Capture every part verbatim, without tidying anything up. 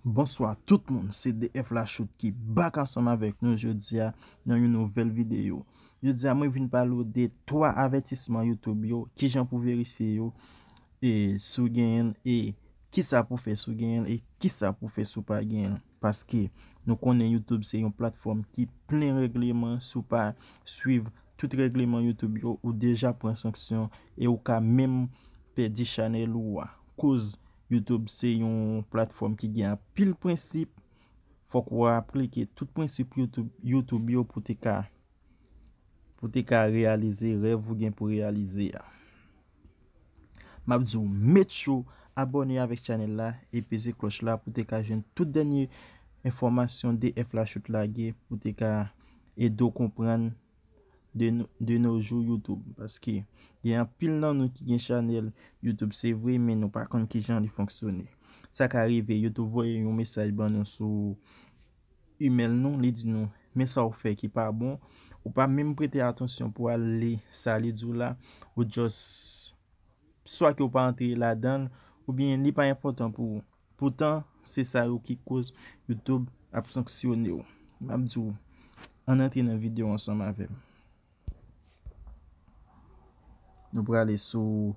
Bonswa tout moun, se D F Lachoute ki back ansanm avèk nou jodi a nan yon nouvèl videyo. Jodi a mwen vin pale w de twa avètisman YouTube yo, kijan pou verifye yo, e si w genyen l, e kisa pou fè si w genyen l, e kisa pou fè si w pa genyen l. Paske nou konnen YouTube se yon platfòm ki plen règleman, si w pa swiv tout règleman YouTube yo, ou deja pran sanksyon e ou ka menm pèdi chanèl ou a. Koz YouTube se yon platfòm ki gen anpil prensip, fòk ou aplike tout prensip YouTube, YouTube yo pou te ka pou te ka reyalize rèv ou gen pou reyalize a. M ap di w, make sure abòne avèk chanèl la e peze klòch la pou te ka jwenn tout dènye enfòmasyon D F Lachoute lage pou te ka ede w konprann de, no- de nos jours YouTube. Paske gen anpil nan nou ki gen chanèl YouTube, se vre, men nou pa konn kijan li fonksyone. Sa ka rive, YouTube voye yon mesaj ban nou sou email nou, li di nou, men sa w fè ki pa bon. Ou pa menm prete atansyon pou al li sa li di w la, ou just, swa ke w pa antre ladan l, oubyen li pa enpòtan pou ou. Poutan, se sa yo ki koz YouTube ap sanksyone w. M ap di w, ann antre nan videyo ansanm avè m. Nou prale sou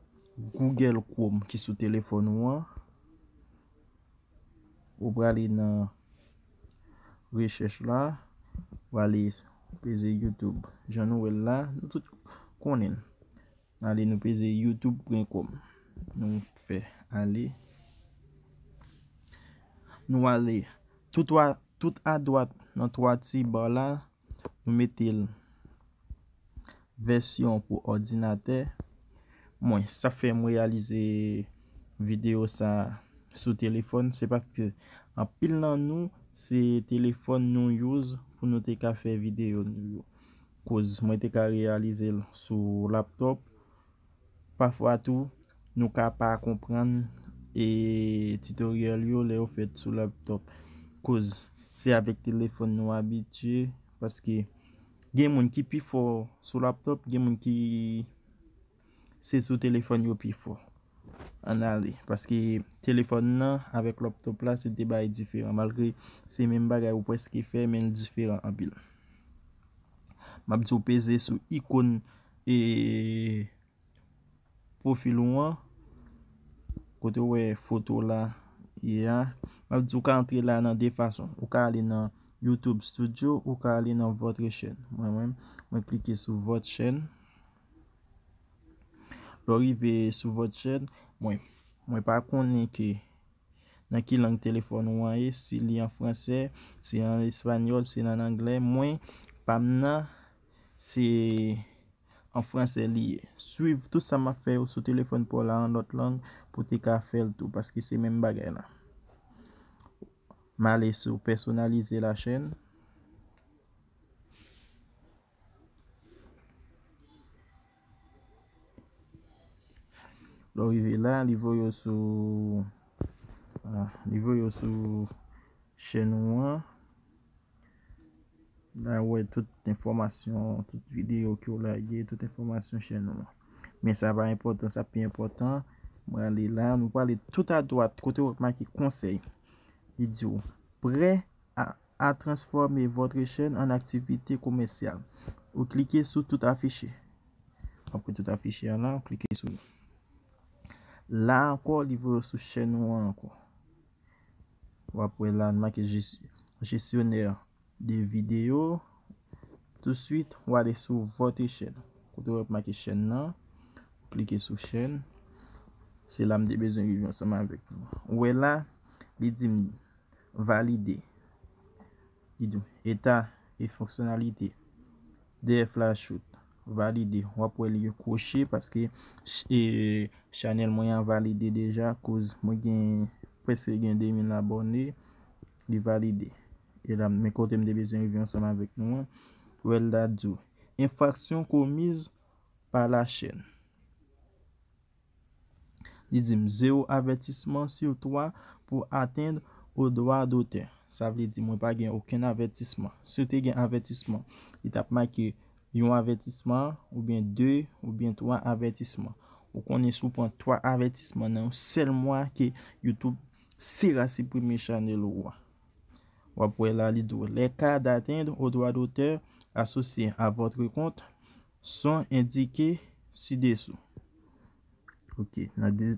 Google Chrome ki sou telefòn ou an. Ou prale nan rechèch la, ou prale peze YouTube. Jan nou wè l la, nou tout konnen l. Ale nou peze youtube pwen kòm. Nou fè ale. Nou ale tout, tout adwat nan twa ti ba la, nou mete l vèsyon pou òdinatè. Mwen, sa fè m reyalize videyo sa sou telefòn, se paske anpil nan nou, se telefòn nou use pou nou te ka fè videyo nou yo. Koz mwen te ka reyalize l sou laptòp. Pafwa tou, nou ka pa konprann e tutorial yo lè yo fèt sou laptòp. Koz se avèk telefòn nou abitye, paske gen moun ki pi fò sou laptòp, gen moun ki se sou telefòn yo pi fò. Ann ale, paske telefòn nan avèk laptòp la se de bagay diferan, malgre se menm bagay ou prèske fè, men l diferan anpil. M ap di w peze sou ikòn e pwofil ou an, kote w wè foto la ye a. M ap di w ka antre la nan de fason. Ou ka ale nan YouTube Studio, ou ka ale nan Votre Chaîne. Mwen menm, mwen klike sou Votre Chaîne. Lè w rive sou Votre Chaîne, mwen, mwen pa konnen ke nan ki lang telefòn ou an ye, si li an fransè, si an espanyòl, si l an anglè. Mwen, pa m nan, se an fransè li ye. Swiv tout sa m ap fè yo sou telefòn pa w la an lòt lang pou te ka fè l tou, paske se menm bagay la. M ale sou personnaliser la chaîne. Lè w rive la, li voye w sou, ah, li voye w sou chèn ou an. La, ou wè tout enfòmasyon, tout videyo ke w lage, tout enfòmasyon chèn ou an. Men sa pa enpòtan, sa pi enpòtan. Mwen ale la, nou prale tout adwat, kote w ap make konsèy. Li di w, prêt à, à transformer votre chaîne en activité commerciale. Ou klike sou tout affiché. Apre tout affiché an la, ou klike sou li. La ankò, li voye w sou chèn ou an ankò. W ap wè la, n make gestionnaire de vidéo. Touswit, w ale sou votre chaîne. Kote w ap make chèn nan, ou klike sou chèn. Se la m te bezwen rive ansanm avèk nou. Ou wè la, li di m valide. Li di w état et fonctionnalité. D F Lachoute valide. W ap wè li gen kwoche paske ch- e, chanèl mwen an valide deja, koz mwen gen prèske gen de mil abòne. Li valide. E la, men kote m te bezwen rive ansanm avèk nou an. Ou wè l la di w, infraction commise par la chaîne. Li di m, zéro avertissement sur trois pour atteinte aux droits d'auteur. Sa vle di mwen pa gen okenn avètisman. Si w te gen avètisman, li t ap make yon avètisman, oubyen de, oubyen twa avètisman. Ou konnen si w pran twa avètisman nan yon sèl mwa ke YouTube Sera siprime chanèl ou a. W ap wè la li di w, les cas d'atteinte aux droits d'auteur associés à votre compte sont indiqués ci-dessous. Ok, nan de,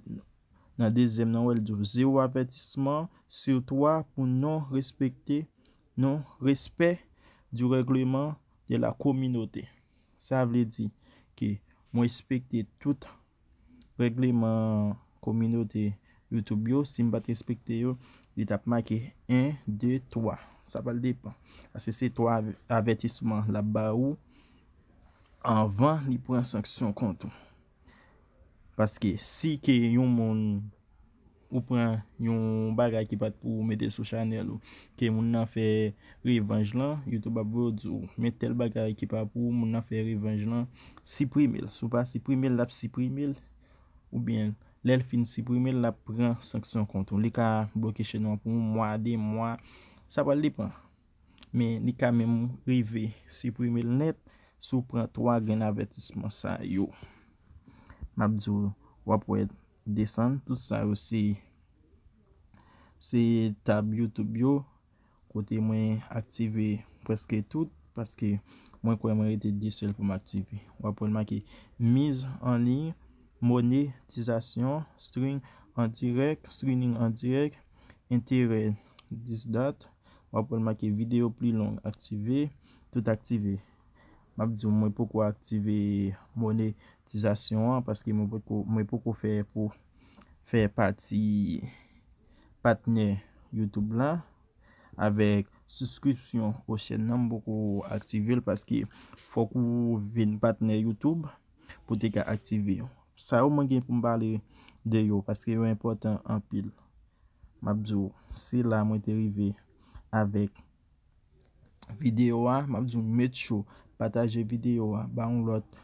nan dezyèm nan, w wè l di w, zéro avertissement sur trois pour non respecter, non respect du règlement de la communauté. Sa vle di ke mwen respekte tout règleman kominote YouTube yo. Si m pa t respekte yo, li t ap make en, de, twa. Sa pral depann. Paske se twa avètisman l ap ba ou anvan li pran sanksyon kont ou. Paske si ke yon moun ou pran yon bagay ki pa t pou ou mete sou chanèl ou, ke moun nan fè revanj lan, YouTube ap voye w di w, men tèl bagay ki pa pou ou, moun nan fè revanj lan, siprime l. Si w pa siprime l, l ap siprime l, oubyen lè l fin siprime l, l ap pran sanksyon kont ou. Li ka bloke chèn ou an pou yon mwa, de mwa, sa pral depann. Men li ka menm rive siprime l nèt si w pran twa grenn avètisman sa yo. M ap di w, w ap wè desann, tout sa yo se, se tab YouTube yo, kote mwen aktive prèske tout, paske mwen kwè mwen rete de sèl pou m aktive. W ap wè l make mise en ligne, monétisation, stream en direct, streaming en direct, intérêt, dis date. W ap wè l make videyo pli long aktive, tout aktive. M ap di w, mwen poko aktive monetizasyon an, paske mwen poko, mwen poko fè pou fè pati patnè YouTube la. Avèk subscription au chèn nan, m poko aktive l, paske fòk ou vin patnè YouTube pou te ka aktive yo. Sa yo mwen gen pou m pale de yo, paske yo enpòtan anpil. M ap di w, se la mwen te rive avèk videyo a. M ap di w, make sure pataje videyo a ba yon lòt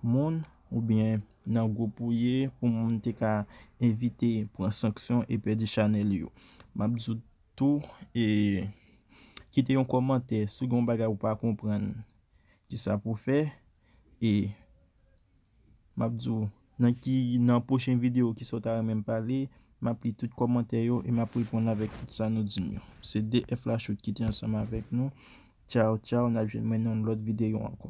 moun, oubyen nan gwoup ou ye, pou moun te ka evite pran sanksyon e pèdi chanèl yo. M ap di w tou, e kite yon kòmantè si w gen yon bagay ou pa konprann kisa pou fè. E m ap di w, nan ki, nan pwochen videyo, kisa w ta renmen m pale, m ap li tout kòmantè yo e m ap reponn avèk tout sa nou di m yo. Se D F Lachoute ki te ansanm avèk nou. Tchaw, tchaw, n ap jwenn mwen nan yon lòt videyo ankò.